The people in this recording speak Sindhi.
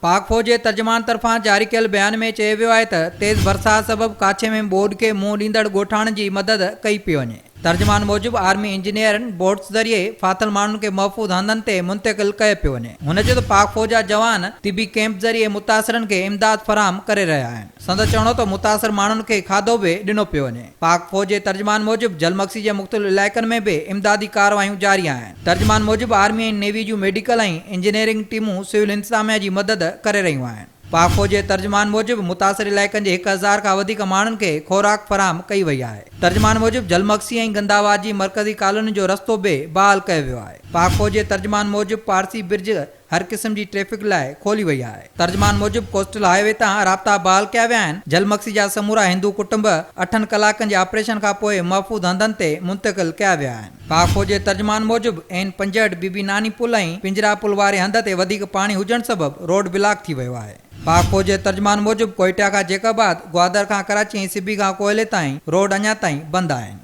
پاڪ فوج جي ترجمان طرفان جاري ڪيل بيان ۾ چيو ويو آهي ته تيز برسات سبب ڪاڇي ۾ ٻوڏ کي منهن ڏيندڙ ڳوٺاڻن جي مدد ڪئي پئي وڃي. ترجمان موجب آرمي انجنيئرن بوٽس ذريعي ڦاٿل ماڻهن کي محفوظ هنڌن تي منتقل ڪيو پيو وڃي. هن چيو ته پاڪ فوج جا جوان طبي ڪئمپ ذريعي متاثرن کي امداد فراهم ڪري رهيا آهن. سندس چوڻ هو ته متاثر ماڻهن کي کاڌو به ڏنو پيو وڃي. پاڪ فوج جي ترجمان موجب جلمگسي جي مختلف علائقن ۾ به امدادي ڪارروايون جاري آهن. ترجمان موجب آرمي ۽ نيوي جون ميڊيڪل ۽ انجنيئرنگ ٽيمون سول انتظاميا جي مدد ڪري رهيون آهن. پاڪ فوج جي ترجمان موجب متاثر علائقن جي 1000 کان وڌيڪ ماڻهن کي خوراڪ فراهم ڪئي وئي آهي. ترجمان موجب جلمگسي ۽ گنداواهه جي مرڪزي ڪالونين جو رستو به بحال ڪيو ويو آهي. پاڪ فوج جي ترجمان موجب پارسي برج هر قسم جي ٽريفڪ لاء کولي وئي آهي. ترجمان موجب ڪوسٽل هاء وي تان رابطا بحال ڪيا ويا آهن. جلمگسي جا سمورا هندو ڪٽنب اٺن ڪلاڪن جي آپريشن کانپوء محفوظ هنڌن تي منتقل ڪيا ويا آهن. پاڪ فوج جي ترجمان موجب اين 65 بي بي ناني پل ۽ پنجرا پل واري هنڌ تي وڌيڪ پاڻي هجڻ سبب روڊ بلاڪ ٿي ويو آهي. پاڪ فوج جي ترجمان موجب ڪوئيٽا کان جيڪب آباد، گوادر کان ڪراچي ۽ سبي کان ڪوئلي تائين روڊ اڃا تائين بند آهن.